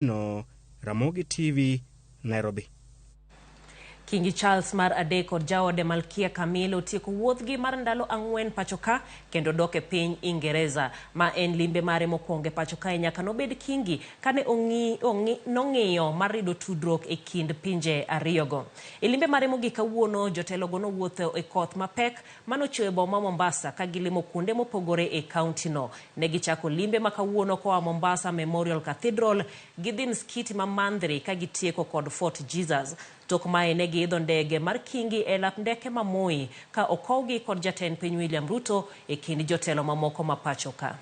No, Ramogi TV, Nairobi. Kingi Charles mar adek kod jaode Malkia Camilla otieko wuodhgi mar ndalo ang'wen pachoka kendo dok e piny Ingereza. Ma en limbe mare mokwongo e pacho kae nyaka nobed kingi kane nong'iyo mar rido tudruok e kind pinje ariyogo. E limbe mare mogik kawuono, jotelogo nowuotho e koth mapek manochwe e boma Mombasa ka gilimo kuonde mopogore e kauntino. Ne gichako limbe ma kawuono koa Mombasa Memorial Cathedral gidhi msikiti ma Mandhri ka gitieko kod Fort Jesus. Tok mae ne giidho ndege mar Kingi e lap ndeke ma Moi ka okowgi kod jatend piny William Ruto e kind jotelo mamoko ma pacho ka.